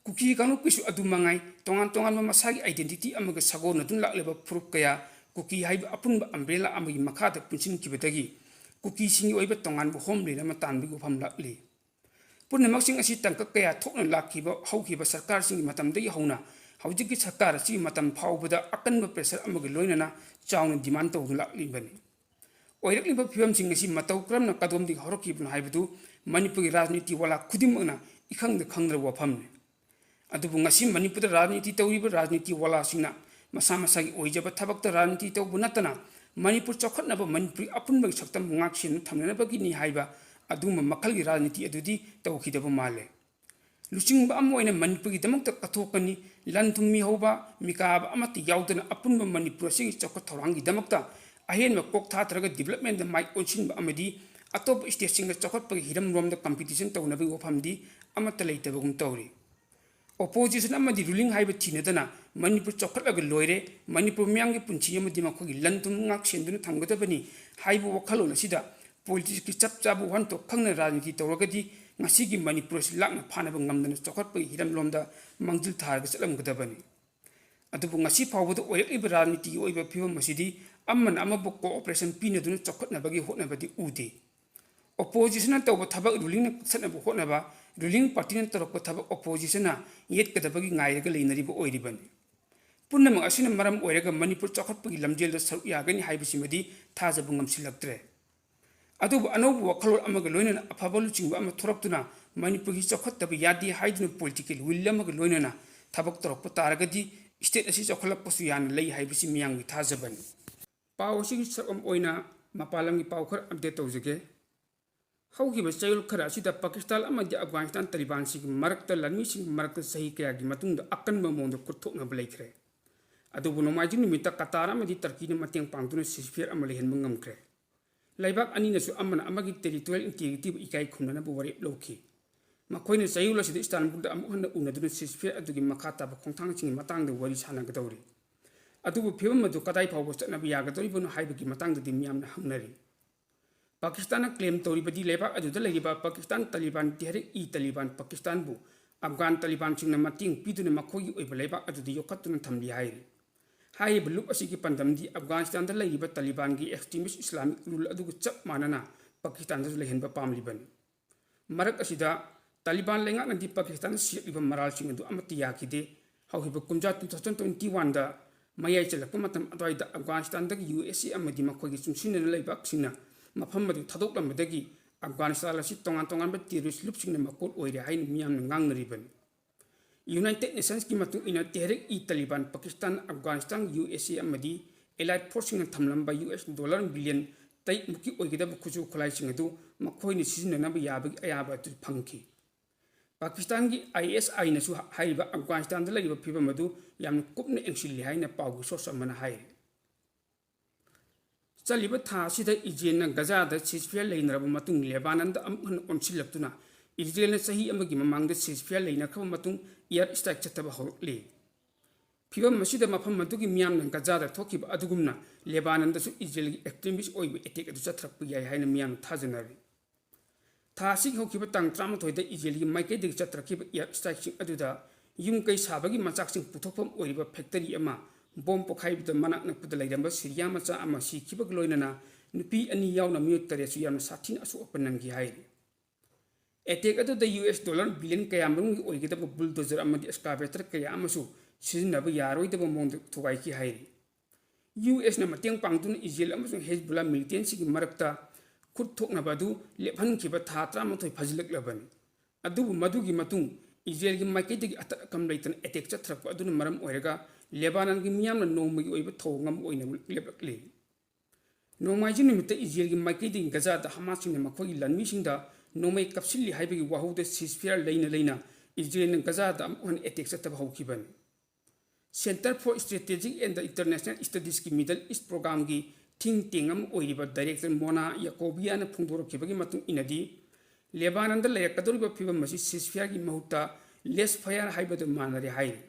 ꯀꯨꯀꯤ ꯀꯥꯡꯂꯨꯞꯀꯤꯁꯨ ꯑꯗꯨ ꯃꯉꯥꯏ, ꯇꯣꯉꯥꯟ ꯇꯣꯉꯥꯟꯕ ꯃꯁꯥꯒꯤ identity ꯑꯃꯒ ꯁꯥꯒꯣꯟꯅꯗꯨꯅ ꯂꯥꯛꯂꯤꯕ ꯐꯨꯔꯨꯞ ꯀꯌꯥ ꯀꯨꯀꯤ ꯍꯥꯏꯕ ꯑꯄꯨꯟꯕ umbrella ꯑꯃꯒꯤ ꯃꯈꯥꯗ ꯄꯨꯟꯁꯤꯟꯈꯤꯕꯗꯒꯤ ꯀꯨꯀꯤꯁꯤꯡꯒꯤ ꯑꯣꯏꯕ ꯇꯣꯉꯥꯟꯕ ꯍꯣꯝꯂꯦꯟ ꯑꯃ ꯇꯥꯟꯕꯒꯤ ꯋꯥꯐꯝ ꯂꯥꯛꯂꯤ꯫ ꯄꯨꯝꯅꯃꯛꯁꯤꯡ ꯑꯁꯤ ꯇꯥꯡꯀꯛ ꯀꯌꯥ ꯊꯣꯛꯅ ꯂꯥꯛꯈꯤꯕ ꯍꯧꯈꯤꯕ ꯁꯔꯀꯥꯔꯁꯤꯡꯒꯤ ꯃꯇꯝꯗꯒꯤ ꯍꯧꯅ ꯍꯧꯖꯤꯛꯀꯤ ꯁꯔꯀꯥꯔ ꯑꯁꯤꯒꯤ ꯃꯇꯝ ꯐꯥꯎꯕꯗ ꯑꯀꯟꯕ pressure ꯑꯃꯒ ꯂꯣꯏꯅꯅ ꯆꯥꯎꯅ demand ꯇꯧꯗꯨꯅ ꯂꯥꯛꯂꯤꯕꯅꯤ꯫ ꯑꯣꯏꯔꯛꯂꯤꯕ ꯐꯤꯕꯝꯁꯤꯡ ꯑꯁꯤ ꯃꯇꯧ ꯀꯔꯝꯅ ꯀꯗꯣꯝꯗꯒꯤ ꯍꯧꯔꯛꯈꯤꯕꯅꯣ ꯍꯥꯏꯕꯗꯨ ꯃꯅꯤꯄꯨꯔꯒꯤ ꯔꯥꯖꯅꯤꯇꯤ ꯋꯥꯂꯥ ꯈꯨꯗꯤꯡꯃꯛꯅ ꯏꯈꯪꯗ ꯈꯪꯗ꯭ꯔꯕ ꯋꯥꯐꯝꯅꯤ꯫ ꯑꯗꯨꯕꯨ ꯉꯁꯤ ꯃꯅꯤꯄꯨꯔꯗ ꯔꯥꯖꯅꯤꯇꯤ ꯇꯧꯔꯤꯕ ꯔꯥꯖꯅꯤꯇꯤ ꯋꯥꯂꯥꯁꯤꯡꯅ ꯃꯁꯥ ꯃꯁꯥꯒꯤ ꯑꯣꯏꯖꯕ ꯊꯕꯛꯇ ꯔꯥꯖꯅꯤꯇꯤ ꯇꯧꯕ ꯅꯠꯇꯅ ꯃꯅꯤꯄꯨꯔ ꯆꯥꯎꯈꯠꯅꯕ, ꯃꯅꯤꯄꯨꯔꯒꯤ ꯑꯄꯨꯟꯕꯒꯤ ꯁꯛꯇꯝ ꯉꯥꯛ ꯁꯦꯟꯗꯨꯅ ꯊꯝꯅꯅꯕꯒꯤꯅꯤ ꯍꯥꯏꯕ ꯑꯗꯨꯒꯨꯝꯕ ꯃꯈꯜꯒꯤ ꯔꯥꯖꯅꯤꯇꯤ ꯑꯗꯨꯗꯤ ꯇꯧꯈꯤꯗꯕ ꯃꯥꯜꯂꯦ꯫ ꯂꯨꯆꯤꯡꯕ ꯑꯃ ꯑꯣꯏꯅ ꯃꯅꯤꯄꯨꯔꯒꯤꯗꯃꯛꯇ ꯀꯠꯊꯣꯛꯀꯅꯤ, ꯂꯟ ꯊꯨꯝ ꯃꯤꯍꯧꯕ, ꯃꯤꯀꯥꯕ ꯑꯃꯠꯇ ꯌꯥꯎꯗꯅ ꯑꯄꯨꯟꯕ ꯃꯅꯤꯄꯨꯔ ꯑꯁꯤꯒꯤ ꯆꯥꯎꯈꯠ ꯊꯧꯔꯥꯡꯒꯤꯗꯃꯛꯇ ꯑꯍꯦꯟꯕ ꯀꯣꯛ ꯊꯥꯊꯔꯒ development-ꯗ ꯃꯥꯏ ꯑꯣꯟꯁꯤꯟꯕ ꯑꯃꯗꯤ ꯑꯇꯣꯞꯄ state-ꯁꯤꯡꯒ ꯆꯥꯎꯈꯠꯄꯒꯤ ꯍꯤꯔꯝꯔꯣꯝꯗ competition ꯇꯧꯅꯕꯒꯤ ꯋꯥꯐꯝꯗꯤ ꯑꯃꯠꯇ ꯂꯩꯇꯕꯒꯨꯝ ꯇꯧꯔꯤ꯫ Opposition ꯑꯃꯗꯤ ruling ꯍꯥꯏꯕ ꯊꯤꯅꯗꯅ ꯃꯅꯤꯄꯨꯔ ꯆꯥꯎꯈꯠꯂꯒ ꯂꯣꯏꯔꯦ, ꯃꯅꯤꯄꯨꯔ ꯃꯤꯌꯥꯝꯒꯤ ꯄꯨꯟꯁꯤ ꯑꯃꯗꯤ ꯃꯈꯣꯏꯒꯤ ꯂꯟ ꯊꯨꯝ ꯉꯥꯛ ꯁꯦꯟꯗꯨꯅ ꯊꯝꯒꯗꯕꯅꯤ ꯍꯥꯏꯕ ꯋꯥꯈꯜꯂꯣꯟ ꯑꯁꯤꯗ politics-ꯀꯤ ꯆꯞ ꯆꯥꯕ ꯋꯥꯍꯟꯊꯣꯛ ꯈꯪꯅ ꯔꯥꯖꯅꯤꯇꯤ ꯇꯧꯔꯒꯗꯤ ꯉꯁꯤꯒꯤ ꯃꯅꯤꯄꯨꯔ ꯑꯁꯤ ꯂꯥꯛꯅ ꯐꯥꯅꯕ ꯉꯝꯗꯅ ꯆꯥꯎꯈꯠꯄꯒꯤ ꯍꯤꯔꯝꯂꯣꯝꯗ ꯃꯥꯡꯖꯤꯜ ꯊꯥꯔꯒ ꯆꯠꯂꯝꯒꯗꯕꯅꯤ꯫ ꯑꯗꯨꯕꯨ ꯉꯁꯤ ꯐꯥꯎꯕꯗ ꯑꯣꯏꯔꯛꯂꯤꯕ ꯔꯥꯖꯅꯤꯇꯤꯒꯤ ꯑꯣꯏꯕ ꯐꯤꯕꯝ ꯑꯁꯤꯗꯤ ꯑꯃꯅ ꯑꯃꯕꯨ cooperation ꯄꯤꯅꯗꯨꯅ ꯆꯥꯎꯈꯠꯅꯕꯒꯤ ꯍꯣꯠꯅꯕꯗꯤ ꯎꯗꯦ꯫ Opposition-ꯅ ꯇꯧꯕ ꯊꯕꯛ ruling-ꯅ ꯀꯛꯊꯠꯅꯕ ꯍꯣꯠꯅꯕ, ruling party-ꯅ ꯇꯧꯔꯛꯄ ꯊꯕꯛ opposition-ꯅ ꯌꯦꯠꯀꯗꯕꯒꯤ ꯉꯥꯏꯔꯒ ꯂꯩꯅꯔꯤꯕ ꯑꯣꯏꯔꯤꯕꯅꯤ꯫ ꯄꯨꯝꯅꯃꯛ ꯑꯁꯤꯅ ꯃꯔꯝ ꯑꯣꯏꯔꯒ ꯃꯅꯤꯄꯨꯔ ꯆꯥꯎꯈꯠꯄꯒꯤ ꯂꯝꯖꯦꯜꯗ ꯁꯔꯨꯛ ꯌꯥꯒꯅꯤ ꯍꯥꯏꯕꯁꯤꯃꯗꯤ ꯊꯥꯖꯕ ꯉꯝꯁꯤꯜꯂꯛꯇ꯭ꯔꯦ꯫ ꯑꯗꯨꯕꯨ ꯑꯅꯧꯕ ꯋꯥꯈꯜꯂꯣꯟ ꯑꯃꯒ ꯂꯣꯏꯅꯅ ꯑꯐꯕ ꯂꯨꯆꯤꯡꯕ ꯑꯃ ꯊꯣꯔꯛꯇꯨꯅ ꯃꯅꯤꯄꯨꯔꯒꯤ ꯆꯥꯎꯈꯠꯇꯕ ꯌꯥꯗꯦ ꯍꯥꯏꯗꯨꯅ political will ꯑꯃꯒ ꯂꯣꯏꯅꯅ ꯊꯕꯛ ꯇꯧꯔꯛꯄ ꯇꯥꯔꯒꯗꯤ state ꯑꯁꯤ ꯆꯥꯎꯈꯠꯂꯛꯄꯁꯨ ꯌꯥꯅ ꯂꯩ ꯍꯥꯏꯕꯁꯤ ꯃꯤꯌꯥꯝꯒꯤ ꯊꯥꯖꯕꯅꯤ꯫ ꯄꯥꯎ ꯑꯁꯤꯒꯤ ꯁꯔꯨꯛ ꯑꯃ ꯑꯣꯏꯅ ꯃꯄꯥꯟ ꯂꯝꯒꯤ ꯄꯥꯎ ꯈꯔ update ꯇꯧꯖꯒꯦ꯫ ꯍꯧꯈꯤꯕ ꯆꯌꯣꯜ ꯈꯔ ꯑꯁꯤꯗ ꯄꯥꯀꯤꯁꯇꯥꯟ ꯑꯃꯗꯤ ꯑꯐꯒꯥꯅꯤꯁꯇꯥꯟ ꯇꯥꯂꯤꯕꯥꯟꯁꯤꯡꯒꯤ ꯃꯔꯛꯇ ꯂꯥꯟꯃꯤꯁꯤꯡꯒꯤ ꯃꯔꯛꯇ ꯆꯍꯤ ꯀꯌꯥꯒꯤ ꯃꯇꯨꯡꯗ ꯑꯀꯟꯕ ꯃꯑꯣꯡꯗ ꯈꯨꯠꯊꯣꯛꯅꯕ ꯂꯩꯈ꯭ꯔꯦ꯫ ꯑꯗꯨꯕꯨ ꯅꯣꯡꯃꯥꯏꯖꯤꯡ ꯅꯨꯃꯤꯠꯇ ꯀꯇꯥꯔ ꯑꯃꯗꯤ ꯇꯔꯀꯤꯅ ꯃꯇꯦꯡ ꯄꯥꯡꯗꯨꯅ ceasefire ꯑꯃ ꯂꯩꯍꯟꯕ ꯉꯝꯈ꯭ꯔꯦ꯫ ꯂꯩꯕꯥꯛ ꯑꯅꯤꯅꯁꯨ ꯑꯃꯅ ꯑꯃꯒꯤ territorial integrityꯕꯨ ꯏꯀꯥꯏ ꯈꯨꯝꯅꯅꯕ ꯋꯥꯔꯦꯞ ꯂꯧꯈꯤ꯫ ꯃꯈꯣꯏꯅ ꯆꯌꯣꯜ ꯑꯁꯤꯗ ꯏꯁꯇꯥꯟꯕꯨꯜꯗ ꯑꯃꯨꯛ ꯍꯟꯅ ꯎꯅꯗꯨꯅ ceasefire ꯑꯗꯨꯒꯤ ꯃꯈꯥ ꯇꯥꯕ ꯈꯣꯡꯊꯥꯡꯁꯤꯡꯒꯤ ꯃꯇꯥꯡꯗ ꯋꯥꯔꯤ ꯁꯥꯟꯅꯒꯗꯧꯔꯤ꯫ ꯑꯗꯨꯕꯨ ꯐꯤꯕꯝ ꯑꯗꯨ ꯀꯗꯥꯏ ꯐꯥꯎꯕ ꯆꯠꯅꯕ ꯌꯥꯒꯗꯧꯔꯤꯕꯅꯣ ꯍꯥꯏꯕꯒꯤ ꯃꯇꯥꯡꯗꯗꯤ ꯃꯤꯌꯥꯝꯅ ꯍꯪꯅꯔꯤ꯫ ꯄꯥꯀꯤꯁꯇꯥꯟꯅ claim ꯇꯧꯔꯤꯕꯗꯤ ꯂꯩꯕꯥꯛ ꯑꯗꯨꯗ ꯂꯩꯔꯤꯕ ꯄꯥꯀꯤꯁꯇꯥꯟ ꯇꯥꯂꯤꯕꯥꯟ ꯇꯦꯍꯔꯤꯛ-ꯏ-ꯇꯥꯂꯤꯕꯥꯟ ꯄꯥꯀꯤꯁꯇꯥꯟꯕꯨ ꯑꯐꯒꯥꯟ ꯇꯥꯂꯤꯕꯥꯟꯁꯤꯡꯅ ꯃꯇꯦꯡ ꯄꯤꯗꯨꯅ ꯃꯈꯣꯏꯒꯤ ꯑꯣꯏꯕ ꯂꯩꯕꯥꯛ ꯑꯗꯨꯗ ꯌꯣꯛꯈꯠꯇꯨꯅ ꯊꯝꯂꯤ ꯍꯥꯏꯔꯤ꯫ ꯍꯥꯏꯔꯤꯕ ꯂꯨꯞ ꯑꯁꯤꯒꯤ ꯄꯥꯟꯗꯝꯗꯤ ꯑꯐꯒꯥꯅꯤꯁꯇꯥꯟꯗ ꯂꯩꯔꯤꯕ ꯇꯥꯂꯤꯕꯥꯟꯒꯤ extremist Islamic rule ꯑꯗꯨꯒ ꯆꯞ ꯃꯥꯟꯅꯅ ꯄꯥꯀꯤꯁꯇꯥꯟꯗꯁꯨ ꯂꯩꯍꯟꯕ ꯄꯥꯝꯂꯤꯕꯅꯤ꯫ ꯃꯔꯛ ꯑꯁꯤꯗ ꯇꯥꯂꯤꯕꯥꯟ ꯂꯩꯉꯥꯛꯅꯗꯤ ꯄꯥꯀꯤꯁꯇꯥꯟꯗ ꯁꯤꯔꯛꯂꯤꯕ ꯃꯔꯥꯜꯁꯤꯡ ꯑꯗꯨ ꯑꯃꯠꯇ ꯌꯥꯈꯤꯗꯦ꯫ ꯍꯧꯈꯤꯕ ꯀꯨꯝꯖꯥ two thousand twenty oneꯗ ꯃꯌꯥꯏ ꯆꯜꯂꯛꯄ ꯃꯇꯝ ꯑꯗꯨꯋꯥꯏꯗ ꯑꯐꯒꯥꯅꯤꯁꯇꯥꯟꯗꯒꯤ ꯌꯨ ꯑꯦꯁ ꯑꯦ ꯑꯃꯗꯤ ꯃꯈꯣꯏꯒꯤ ꯆꯨꯡꯁꯤꯟꯅꯅ ꯂꯩꯕꯥꯛꯁꯤꯡꯅ ꯃꯐꯝ ꯑꯗꯨ ꯊꯥꯗꯣꯛꯂꯝꯕꯗꯒꯤ ꯑꯐꯒꯥꯅꯤꯁꯇꯥꯟ ꯑꯁꯤ ꯇꯣꯉꯥꯟ ꯇꯣꯉꯥꯟꯕ terrorist ꯂꯨꯞꯁꯤꯡꯅ ꯃꯀꯣꯜ ꯑꯣꯏꯔꯦ ꯍꯥꯏꯅ ꯃꯤꯌꯥꯝꯅ ꯉꯥꯡꯅꯔꯤꯕꯅꯤ꯫ United Nationsꯀꯤ ꯃꯇꯨꯡ ꯏꯟꯅ Tehrik-i-Taliban Pakistan, Afghanistan, U S A ꯑꯃꯗꯤ allied forceꯁꯤꯡꯅ ꯊꯝꯂꯝꯕ ꯌꯨ ꯑꯦꯁ dollar billion ꯇꯔꯦꯠ ꯃꯨꯛꯀꯤ ꯑꯣꯏꯒꯗꯕ ꯈꯨꯠꯁꯨ ꯈꯨꯠꯂꯥꯏꯁꯤꯡ ꯑꯗꯨ ꯃꯈꯣꯏꯅ ꯁꯤꯖꯤꯟꯅꯅꯕ ꯌꯥꯕꯒꯤ ꯑꯌꯥꯕ ꯑꯗꯨ ꯐꯪꯈꯤ꯫ ꯄꯥꯀꯤꯁꯇꯥꯟꯒꯤ ꯑꯥꯏ ꯑꯦꯁ ꯑꯥꯏꯅꯁꯨ ꯍꯥꯏꯔꯤꯕ ꯑꯐꯒꯥꯅꯤꯁꯇꯥꯟꯗ ꯂꯩꯔꯤꯕ ꯐꯤꯕꯝ ꯑꯗꯨ ꯌꯥꯝꯅ ꯀꯨꯞꯅ ꯌꯦꯡꯁꯤꯜꯂꯤ ꯍꯥꯏꯅ ꯄꯥꯎꯒꯤ source ꯑꯃꯅ ꯍꯥꯏꯔꯤ꯫ ꯆꯠꯂꯤꯕ ꯊꯥ ꯑꯁꯤꯗ ꯏꯖꯔꯦꯜꯅ ꯒꯖꯥꯗ ceasefire ꯂꯩꯅꯔꯕ ꯃꯇꯨꯡ ꯂꯦꯕꯥꯅꯟꯗ ꯑꯃꯨꯛ ꯍꯟꯅ ꯑꯣꯟꯁꯤꯜꯂꯛꯇꯨꯅ ꯏꯖꯔꯦꯜꯅ ꯆꯍꯤ ꯑꯃꯒꯤ ꯃꯃꯥꯡꯗ ceasefire ꯂꯩꯅꯈ꯭ꯔꯕ ꯃꯇꯨꯡ air strike ꯆꯠꯊꯕ ꯍꯧꯔꯛꯂꯤ꯫ ꯐꯤꯕꯝ ꯑꯁꯤꯗ ꯃꯐꯝ ꯑꯗꯨꯒꯤ ꯃꯤꯌꯥꯝꯅ ꯒꯖꯥꯗ ꯊꯣꯛꯈꯤꯕ ꯑꯗꯨꯒꯨꯝꯅ ꯂꯦꯕꯥꯅꯟꯗꯁꯨ ꯏꯖꯔꯦꯜꯒꯤ extremist ꯑꯣꯏꯕ attack ꯑꯗꯨ ꯆꯠꯊꯔꯛꯄ ꯌꯥꯏ ꯍꯥꯏꯅ ꯃꯤꯌꯥꯝꯅ ꯊꯥꯖꯅꯔꯤ꯫ ꯊꯥ ꯑꯁꯤꯒꯤ ꯍꯧꯈꯤꯕ ꯇꯥꯡ ꯇꯔꯥꯃꯥꯊꯣꯏꯗ ꯏꯖꯔꯦꯜꯒꯤ ꯃꯥꯏꯀꯩꯗꯒꯤ ꯆꯠꯊꯔꯛꯈꯤꯕ air strikeꯁꯤꯡ ꯑꯗꯨꯗ ꯌꯨꯝ ꯀꯩ ꯁꯥꯕꯒꯤ ꯃꯆꯥꯛꯁꯤꯡ ꯄꯨꯊꯣꯛꯐꯝ ꯑꯣꯏꯔꯤꯕ factory ꯑꯃ bomb ꯄꯣꯈꯥꯏꯕꯗ ꯃꯅꯥꯛ ꯅꯛꯄꯗ ꯂꯩꯔꯝꯕ ꯁꯤꯔꯤꯌꯥ ꯃꯆꯥ ꯑꯃ ꯁꯤꯈꯤꯕꯒ ꯂꯣꯏꯅꯅ ꯅꯨꯄꯤ ꯑꯅꯤ ꯌꯥꯎꯅ ꯃꯤꯑꯣꯏ ꯇꯔꯦꯠꯁꯨ ꯌꯥꯝꯅ ꯁꯥꯊꯤꯅ ꯑꯁꯣꯛ ꯑꯄꯟ ꯅꯪꯈꯤ ꯍꯥꯏꯔꯤ꯫ Attack ꯑꯗꯨꯗ ꯌꯨ ꯑꯦꯁ dollar billion ꯀꯌꯥ ꯃꯔꯨꯝꯒꯤ ꯑꯣꯏꯒꯗꯕ bulldozer ꯑꯃꯗꯤ excavator ꯀꯌꯥ ꯑꯃꯁꯨ ꯁꯤꯖꯤꯟꯅꯕ ꯌꯥꯔꯣꯏꯗꯕ ꯃꯑꯣꯡꯗ ꯊꯨꯒꯥꯏꯈꯤ ꯍꯥꯏꯔꯤ꯫ ꯌꯨ ꯑꯦꯁꯅ ꯃꯇꯦꯡ ꯄꯥꯡꯗꯨꯅ ꯏꯖꯔꯦꯜ ꯑꯃꯁꯨꯡ ꯍꯦꯖꯕꯨꯜꯂꯥ militantꯁꯤꯡꯒꯤ ꯃꯔꯛꯇ ꯈꯨꯠ ꯊꯣꯛꯅꯕ ꯑꯗꯨ ꯂꯦꯞꯍꯟꯈꯤꯕ ꯊꯥ ꯇꯔꯥꯃꯥꯊꯣꯏ ꯐꯥꯖꯤꯜꯂꯛꯂꯕꯅꯤ꯫ ꯑꯗꯨꯕꯨ ꯃꯗꯨꯒꯤ ꯃꯇꯨꯡ ꯏꯖꯔꯦꯜꯒꯤ ꯃꯥꯏꯀꯩꯗꯒꯤ ꯑꯇꯠ ꯑꯀꯝ ꯂꯩꯇꯅ attack ꯆꯠꯊꯔꯛꯄ ꯑꯗꯨꯅ ꯃꯔꯝ ꯑꯣꯏꯔꯒ ꯂꯦꯕꯥꯅꯟꯒꯤ ꯃꯤꯌꯥꯝꯅ ꯅꯣꯡꯃꯒꯤ ꯑꯣꯏꯕ ꯊꯧꯑꯣꯡ ꯑꯃ ꯑꯣꯏꯅ ꯂꯦꯞꯂꯛꯂꯤ꯫ ꯅꯣꯡꯃꯥꯏꯖꯤꯡ ꯅꯨꯃꯤꯠꯇ ꯏꯖꯔꯦꯜꯒꯤ ꯃꯥꯏꯀꯩꯗꯒꯤ ꯒꯖꯥꯗ ꯍꯃꯥꯁꯁꯤꯡꯅ ꯃꯈꯣꯏꯒꯤ ꯂꯥꯟꯃꯤꯁꯤꯡꯗ ꯅꯣꯡꯃꯩ ꯀꯥꯞꯁꯤꯜꯂꯤ ꯍꯥꯏꯕꯒꯤ ꯋꯥꯍꯧꯗ ceasefire ꯂꯩꯅ ꯂꯩꯅ ꯏꯖꯔꯦꯜꯅ ꯒꯖꯥꯗ ꯑꯃꯨꯛ ꯍꯟꯅ attack ꯆꯠꯊꯕ ꯍꯧꯈꯤꯕꯅꯤ꯫ Centre for Strategic and International Studiesꯀꯤ Middle East Programmeꯒꯤ think tank ꯑꯃ ꯑꯣꯏꯔꯤꯕ director ꯃꯣꯅꯥ ꯌꯥꯀꯣꯕꯤꯌꯥꯅ ꯐꯣꯡꯗꯣꯔꯛꯈꯤꯕꯒꯤ ꯃꯇꯨꯡ ꯏꯟꯅꯗꯤ, ꯂꯦꯕꯥꯅꯟꯗ ꯂꯩꯔꯛꯀꯗꯧꯔꯤꯕ ꯐꯤꯕꯝ ꯑꯁꯤ ceasefireꯒꯤ ꯃꯍꯨꯠꯇ ceasefire ꯍꯥꯏꯕꯗꯨ ꯃꯥꯟꯅꯔꯦ ꯍꯥꯏꯔꯤ꯫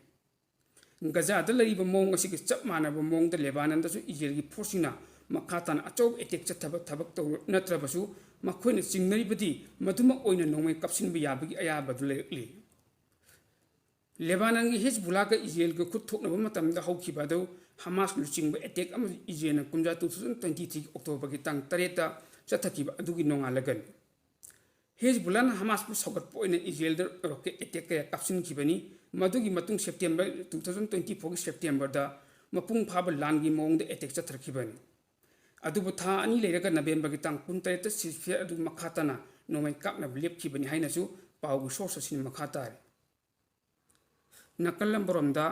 ꯒꯖꯥꯗ ꯂꯩꯔꯤꯕ ꯃꯑꯣꯡ ꯑꯁꯤꯒ ꯆꯞ ꯃꯥꯟꯅꯕ ꯃꯑꯣꯡꯗ ꯂꯦꯕꯥꯅꯟꯗꯁꯨ ꯏꯖꯔꯦꯜꯒꯤ forceꯁꯤꯡꯅ ꯃꯈꯥ ꯇꯥꯅ ꯑꯆꯧꯕ attack ꯆꯠꯊꯕ ꯊꯕꯛ ꯇꯧꯔ ꯅꯠꯇ꯭ꯔꯕꯁꯨ, ꯃꯈꯣꯏꯅ ꯆꯤꯡꯅꯔꯤꯕꯗꯤ ꯃꯗꯨꯃꯛ ꯑꯣꯏꯅ ꯅꯣꯡꯃꯩ ꯀꯥꯞꯁꯤꯟꯕ ꯌꯥꯕꯒꯤ ꯑꯌꯥꯕꯗꯨ ꯂꯩꯔꯛꯂꯤ꯫ ꯂꯦꯕꯥꯅꯟꯒꯤ ꯍꯤꯖꯕꯨꯜꯂꯥꯒ ꯏꯖꯔꯦꯜꯒ ꯈꯨꯠ ꯊꯣꯛꯅꯕ ꯃꯇꯝꯗ ꯍꯧꯈꯤꯕ ꯑꯗꯨ ꯍꯃꯥꯁ ꯂꯨꯆꯤꯡꯕ attack ꯑꯃ ꯏꯖꯔꯦꯜꯅ ꯀꯨꯝꯖꯥ two thousand twenty three Octoberꯒꯤ ꯇꯥꯡ ꯇꯔꯦꯠꯇ ꯆꯠꯊꯈꯤꯕ ꯑꯗꯨꯒꯤ ꯅꯣꯡꯉꯥꯜꯂꯒꯅꯤ꯫ ꯍꯤꯖꯕꯨꯜꯂꯥꯅ ꯍꯃꯥꯁꯄꯨ ꯁꯧꯒꯠꯄ ꯑꯣꯏꯅ ꯏꯖꯔꯦꯜꯗ rocket attack ꯀꯌꯥ ꯀꯥꯞꯁꯤꯟꯈꯤꯕꯅꯤ꯫ ꯃꯗꯨꯒꯤ ꯃꯇꯨꯡ September two thousand twenty fourꯒꯤ Septemberꯗ ꯃꯄꯨꯡ ꯐꯥꯕ ꯂꯥꯟꯒꯤ ꯃꯑꯣꯡꯗ attack ꯆꯠꯊꯔꯛꯈꯤꯕꯅꯤ꯫ ꯑꯗꯨꯕꯨ ꯊꯥ ꯑꯅꯤ ꯂꯩꯔꯒ Novemberꯒꯤ ꯇꯥꯡ ꯀꯨꯟꯇꯔꯦꯠꯇ ceasefire ꯑꯗꯨ ꯃꯈꯥ ꯇꯥꯅ ꯅꯣꯡꯃꯩ ꯀꯥꯞꯅꯕ ꯂꯦꯞꯈꯤꯕꯅꯤ ꯍꯥꯏꯅꯁꯨ ꯄꯥꯎꯒꯤ source ꯑꯁꯤꯅ ꯃꯈꯥ ꯇꯥꯔꯤ꯫ ꯅꯥꯀꯜ ꯑꯃꯔꯣꯝꯗ,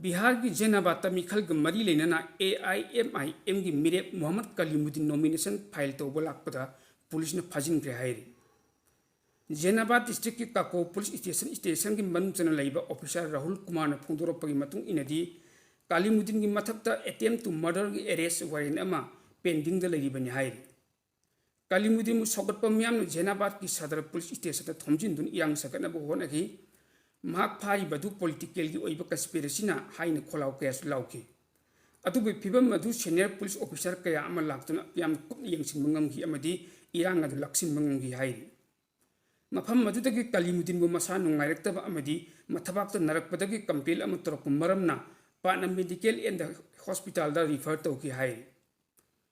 ꯕꯤꯍꯥꯔꯒꯤ ꯖꯦꯅꯥꯕꯥꯗꯇ ꯃꯤꯈꯜꯒ ꯃꯔꯤ ꯂꯩꯅꯅ AIMIMꯒꯤ ꯃꯤꯔꯦꯞ ꯃꯨꯍꯝꯃꯗ ꯀꯂꯤꯃꯨꯗꯤꯟ nomination file ꯇꯧꯕ ꯂꯥꯛꯄꯗ ꯄꯨꯂꯤꯁꯅ ꯐꯥꯖꯤꯟꯈ꯭ꯔꯦ ꯍꯥꯏꯔꯤ꯫ ꯖꯦꯅꯥꯕꯥꯗ districtꯀꯤ ꯀꯥꯀꯣ police station, stationꯒꯤ ꯃꯅꯨꯡ ꯆꯟꯅ ꯂꯩꯕ officer ꯔꯥꯍꯨꯜ ꯀꯨꯃꯥꯔꯅ ꯐꯣꯡꯗꯣꯔꯛꯄꯒꯤ ꯃꯇꯨꯡ ꯏꯟꯅꯗꯤ, ꯀꯂꯤꯃꯨꯗꯤꯟꯒꯤ ꯃꯊꯛꯇ attempt to murderꯒꯤ arrest warrant ꯑꯃ pendingꯗ ꯂꯩꯔꯤꯕꯅꯤ ꯍꯥꯏꯔꯤ꯫ ꯀꯂꯤꯃꯨꯗꯤꯟꯕꯨ ꯁꯧꯒꯠꯄ ꯃꯤꯌꯥꯝꯅ ꯖꯦꯅꯥꯕꯥꯗꯀꯤ ꯁꯗꯔ police stationꯗ ꯊꯣꯝꯖꯤꯟꯗꯨꯅ ꯏꯔꯥꯡ ꯁꯥꯒꯠꯅꯕ ꯍꯣꯠꯅꯈꯤ꯫ ꯃꯍꯥꯛ ꯐꯥꯔꯤꯕꯗꯨ politicalꯒꯤ ꯑꯣꯏꯕ conspiracyꯅ ꯍꯥꯏꯅ ꯈꯣꯜꯂꯥꯎ ꯀꯌꯥꯁꯨ ꯂꯥꯎꯈꯤ꯫ ꯑꯗꯨꯕꯨ ꯐꯤꯕꯝ ꯑꯗꯨ senior police officer ꯀꯌꯥ ꯑꯃ ꯂꯥꯛꯇꯨꯅ ꯌꯥꯝꯅ ꯀꯨꯞꯅ ꯌꯦꯡꯁꯤꯟꯕ ꯉꯝꯈꯤ ꯑꯃꯗꯤ ꯏꯔꯥꯡ ꯑꯗꯨ ꯂꯥꯛꯁꯤꯟꯕ ꯉꯝꯈꯤ ꯍꯥꯏꯔꯤ꯫ ꯃꯐꯝ ꯑꯗꯨꯗꯒꯤ ꯀꯂꯤꯃꯨꯗꯤꯟꯕꯨ ꯃꯁꯥ ꯅꯨꯡꯉꯥꯏꯔꯛꯇꯕ ꯑꯃꯗꯤ ꯃꯊꯕꯥꯛꯇ ꯅꯥꯔꯛꯄꯗꯒꯤ complaint ꯑꯃ ꯇꯧꯔꯛꯄ ꯃꯔꯝꯅ ꯄꯥꯠꯅ medical and hospitalꯗ refer ꯇꯧꯈꯤ ꯍꯥꯏꯔꯤ꯫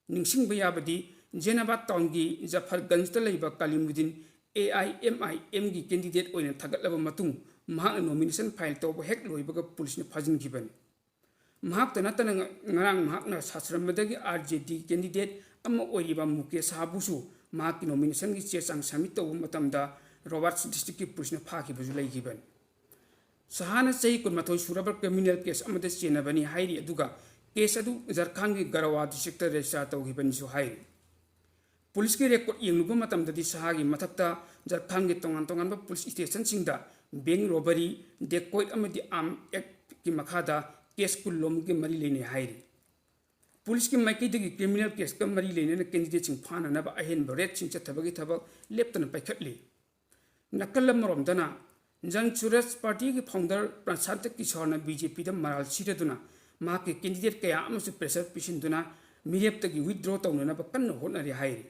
ꯅꯤꯡꯁꯤꯡꯕ ꯌꯥꯕꯗꯤ, ꯖꯦꯅꯥꯕꯥꯗ townꯒꯤ ꯖꯐꯔꯒꯟꯖꯇ ꯂꯩꯕ ꯀꯂꯤꯃꯨꯗꯤꯟ AIMIMꯒꯤ candidate ꯑꯣꯏꯅ ꯊꯥꯒꯠꯂꯕ ꯃꯇꯨꯡ, ꯃꯍꯥꯛꯅ nomination file ꯇꯧꯕ ꯍꯦꯛ ꯂꯣꯏꯕꯒ ꯄꯨꯂꯤꯁꯅ ꯐꯥꯖꯤꯟꯈꯤꯕꯅꯤ꯫ ꯃꯍꯥꯛꯇ ꯅꯠꯇꯅ ꯉ-, ꯉꯔꯥꯡ ꯃꯍꯥꯛꯅ ꯁꯥꯁ꯭ꯔꯝꯕꯗꯒꯤ RJD candidate ꯑꯃ ꯑꯣꯏꯔꯤꯕ ꯃꯨꯀꯦꯁ ꯁꯍꯥꯕꯨꯁꯨ ꯃꯍꯥꯛꯀꯤ nominationꯒꯤ ꯆꯦ ꯆꯥꯡ submit ꯇꯧꯕ ꯃꯇꯝꯗ ꯔꯣꯕꯥꯔꯠꯁ districtꯀꯤ ꯄꯨꯂꯤꯁꯅ ꯐꯥꯈꯤꯕꯁꯨ ꯂꯩꯈꯤꯕꯅꯤ꯫ ꯁꯍꯥꯅ ꯆꯍꯤ ꯀꯨꯟꯃꯥꯊꯣꯏ ꯁꯨꯔꯕ criminal case ꯑꯃꯗ ꯆꯦꯟꯅꯕꯅꯤ ꯍꯥꯏꯔꯤ, ꯑꯗꯨꯒ ꯀꯦꯁ ꯑꯗꯨ ꯖꯔꯈꯥꯟꯒꯤ ꯒꯔꯋꯥ ꯗꯤꯁꯇ꯭ꯔꯤꯛꯇ ꯔꯦꯖꯤꯁꯇꯥꯔ ꯇꯧꯈꯤꯕꯅꯤꯁꯨ ꯍꯥꯏꯔꯤ꯫ ꯄꯨꯂꯤꯁꯀꯤ ꯔꯦꯀꯣꯔꯗ ꯌꯦꯡꯂꯨꯕ ꯃꯇꯝꯗꯗꯤ ꯁꯍꯥꯒꯤ ꯃꯊꯛꯇ ꯖꯔꯈꯥꯟꯒꯤ ꯇꯣꯉꯥꯟ ꯇꯣꯉꯥꯟꯕ ꯄꯨꯂꯤꯁ ꯁ꯭ꯇꯦꯁꯟꯁꯤꯡꯗ ꯕꯦꯡꯛ ꯔꯣꯕꯔꯤ, ꯗꯦꯀꯣꯏꯠ ꯑꯃꯗꯤ ꯑꯥꯝ ꯑꯦꯛꯀꯤ ꯃꯈꯥꯗ ꯀꯦꯁ ꯀꯨꯟꯂꯣꯝꯒꯤ ꯃꯔꯤ ꯂꯩꯅꯩ ꯍꯥꯏꯔꯤ꯫ ꯄꯨꯂꯤꯁꯀꯤ ꯃꯥꯏꯀꯩꯗꯒꯤ ꯀ꯭ꯔꯤꯃꯤꯅꯦꯜ ꯀꯦꯁꯀ ꯃꯔꯤ ꯂꯩꯅꯅ ꯀꯦꯟꯗꯤꯗꯦꯠꯁꯤꯡ ꯐꯥꯅꯅꯕ ꯑꯍꯦꯟꯕ ꯔꯦꯗꯁꯤꯡ ꯆꯠꯊꯕꯒꯤ ꯊꯕꯛ ꯂꯦꯞꯇꯅ ꯄꯥꯏꯈꯠꯂꯤ꯫ ꯅꯥꯀꯜ ꯑꯃꯔꯣꯝꯗꯅ ꯖꯟ ꯁꯨꯔꯖ ꯄꯥꯔꯇꯤꯒꯤ ꯐꯥꯎꯟꯗꯔ ꯄ꯭ꯔꯁꯥꯟꯇ ꯀꯤꯁꯣꯔꯅ ꯕꯤ ꯖꯦ ꯄꯤꯗ ꯃꯔꯥꯜ ꯁꯤꯔꯗꯨꯅ ꯃꯍꯥꯛꯀꯤ ꯀꯦꯟꯗꯤꯗꯦꯠ ꯀꯌꯥ ꯑꯃꯁꯨ ꯄ꯭ꯔꯦꯁꯔ ꯄꯤꯁꯤꯟꯗꯨꯅ ꯃꯤꯔꯦꯞꯇꯒꯤ ꯋꯤꯗ꯭ꯔꯣ ꯇꯧꯅꯅꯕ ꯀꯟꯅ ꯍꯣꯠꯅꯔꯤ ꯍꯥꯏꯔꯤ꯫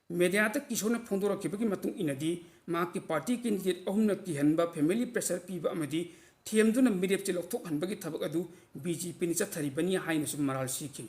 ꯃꯦꯗꯤꯌꯥꯗ ꯀꯤꯁꯣꯔꯅ ꯐꯣꯡꯗꯣꯔꯛꯈꯤꯕꯒꯤ ꯃꯇꯨꯡ ꯏꯟꯅꯗꯤ ꯃꯍꯥꯛꯀꯤ ꯄꯥꯔꯇꯤ ꯀꯦꯟꯗꯤꯗꯦꯠ ꯑꯍꯨꯝꯅ ꯀꯤꯍꯟꯕ, ꯐꯦꯃꯤꯂꯤ ꯄ꯭ꯔꯦꯁꯔ ꯄꯤꯕ ꯑꯃꯗꯤ ꯊꯦꯝꯗꯨꯅ ꯃꯤꯔꯦꯞꯆꯦ ꯂꯧꯊꯣꯛꯍꯟꯕꯒꯤ ꯊꯕꯛ ꯑꯗꯨ ꯕꯤ ꯖꯦ ꯄꯤꯅ ꯆꯠꯊꯔꯤꯕꯅꯤ ꯍꯥꯏꯅꯁꯨ ꯃꯔꯥꯜ ꯁꯤꯈꯤ꯫